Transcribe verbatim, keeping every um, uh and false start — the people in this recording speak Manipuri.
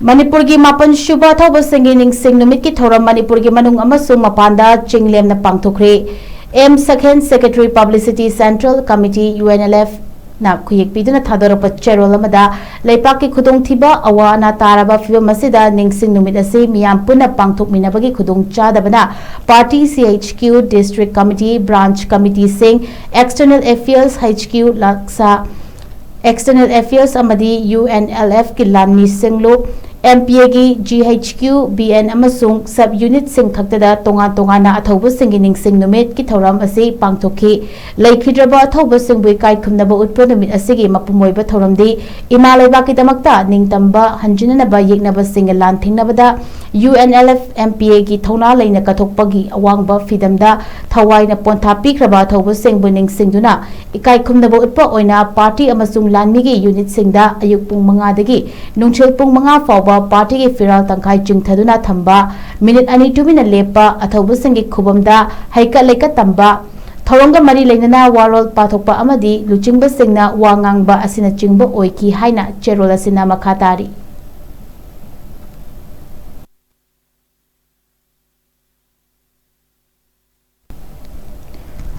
ꯃꯅꯤꯄꯨꯔꯒꯤ ꯃꯥꯄꯟ ꯁꯨꯕ ꯑꯊꯧꯕꯁꯤꯡꯒꯤ ꯅꯤꯡꯁꯤꯡ ꯅꯨꯃꯤꯠꯀꯤ ꯊꯧꯔꯝ ꯃꯅꯤꯄꯨꯔꯒꯤ ꯃꯅꯨꯡ ꯑꯃꯁꯨꯡ ꯃꯄꯥꯟꯗ ꯆꯤꯡꯂꯦꯝꯅ ꯄꯥꯡꯊꯣꯛꯈ꯭ꯔꯦ꯫ M Sakhen, Secretary Publicity, Central Committee, U N L F ꯅ ꯈꯨꯌꯦꯛ ꯄꯤꯗꯨꯅ ꯊꯥꯗꯣꯔꯛꯄ ꯆꯦꯔꯣꯜ ꯑꯃꯗ, ꯂꯩꯄꯥꯛꯀꯤ ꯈꯨꯗꯣꯡꯊꯤꯕ ꯑꯋꯥ ꯑꯅꯥ ꯇꯥꯔꯕ ꯐꯤꯕꯝ ꯑꯁꯤꯗ ꯅꯤꯡꯁꯤꯡ ꯅꯨꯃꯤꯠ ꯑꯁꯤ ꯃꯤꯌꯥꯝ ꯄꯨꯟꯅ ꯄꯥꯡꯊꯣꯛꯃꯤꯟꯅꯕꯒꯤ ꯈꯨꯗꯣꯡꯆꯥꯗꯕꯅ party C H Q, District Committee, Branch Committeeꯁꯤꯡ, External Affairs H Q, ꯂꯥꯛꯁꯥ External Affairs ꯑꯃꯗꯤ U N L F ꯀꯤ ꯂꯥꯟꯃꯤꯁꯤꯡꯂꯨ, M P A ꯒꯤ G H Q, B N ꯑꯃꯁꯨꯡ sub unitꯁꯤꯡ ꯈꯛꯇꯗ ꯇꯣꯉꯥꯟ ꯇꯣꯉꯥꯟꯅ ꯑꯊꯧꯕꯁꯤꯡꯒꯤ ꯅꯤꯡꯁꯤꯡ ꯅꯨꯃꯤꯠꯀꯤ ꯊꯧꯔꯝ ꯑꯁꯤ ꯄꯥꯡꯊꯣꯛꯈꯤ꯫ ꯂꯩꯈꯤꯗ꯭ꯔꯕ ꯑꯊꯧꯕꯁꯤꯡꯕꯨ ꯏꯀꯥꯏ ꯈꯨꯝꯅꯕ ꯎꯠꯄ ꯅꯨꯃꯤꯠ ꯑꯁꯤꯒꯤ ꯃꯄꯨꯡ ꯑꯣꯏꯕ ꯊꯧꯔꯝꯗꯤ ꯏꯃꯥ ꯂꯩꯕꯥꯛꯀꯤꯗꯃꯛꯇ ꯅꯤꯡꯇꯝꯕ ꯍꯟꯖꯤꯟꯅꯅꯕ ꯌꯦꯛꯅꯕꯁꯤꯡꯒ ꯂꯥꯟ ꯊꯦꯡꯅꯕꯗ U N L F M P A ꯒꯤ ꯊꯧꯅꯥ ꯂꯩꯅ ꯀꯠꯊꯣꯛꯄꯒꯤ ꯑꯋꯥꯡꯕ ꯐꯤꯗꯝꯗ ꯊꯋꯥꯏꯅ ꯄꯣꯟꯊꯥ ꯄꯤꯈ꯭ꯔꯕ ꯑꯊꯧꯕꯁꯤꯡꯕꯨ ꯅꯤꯡꯁꯤꯡꯗꯨꯅ ꯏꯀꯥꯏ ꯈꯨꯝꯅꯕ ꯎꯠꯄ ꯑꯣꯏꯅ party ꯑꯃꯁꯨꯡ ꯂꯥꯟꯃꯤꯒꯤ unitꯁꯤꯡꯗ ꯑꯌꯨꯛ ꯄꯨꯡ ꯃꯉꯥꯗꯒꯤ ꯅꯨꯡꯊꯤꯜ ꯄꯨꯡ ꯃꯉꯥ ꯐꯥꯎꯕ partyꯒꯤ ꯐꯤꯔꯥꯜ ꯇꯪꯈꯥꯏ ꯆꯤꯡꯊꯗꯨꯅ ꯊꯝꯕ, ꯃꯤꯅꯤꯠ ꯑꯅꯤ ꯇꯨꯃꯤꯟꯅ ꯂꯦꯞꯄ, ꯑꯊꯧꯕꯁꯤꯡꯒꯤ ꯈꯨꯕꯝꯗ ꯍꯩꯀꯠ ꯂꯩꯀꯠ ꯇꯝꯕ, ꯊꯧꯔꯝꯒ ꯃꯔꯤ ꯂꯩꯅꯅ ꯋꯥꯔꯣꯜ ꯄꯥꯊꯣꯛꯄ ꯑꯃꯗꯤ ꯂꯨꯆꯤꯡꯕꯁꯤꯡꯅ ꯋꯥ ꯉꯥꯡꯕ ꯑꯁꯤꯅꯆꯤꯡꯕ ꯑꯣꯏꯈꯤ ꯍꯥꯏꯅ ꯆꯦꯔꯣꯜ ꯑꯁꯤꯅ ꯃꯈꯥ ꯇꯥꯔꯤ꯫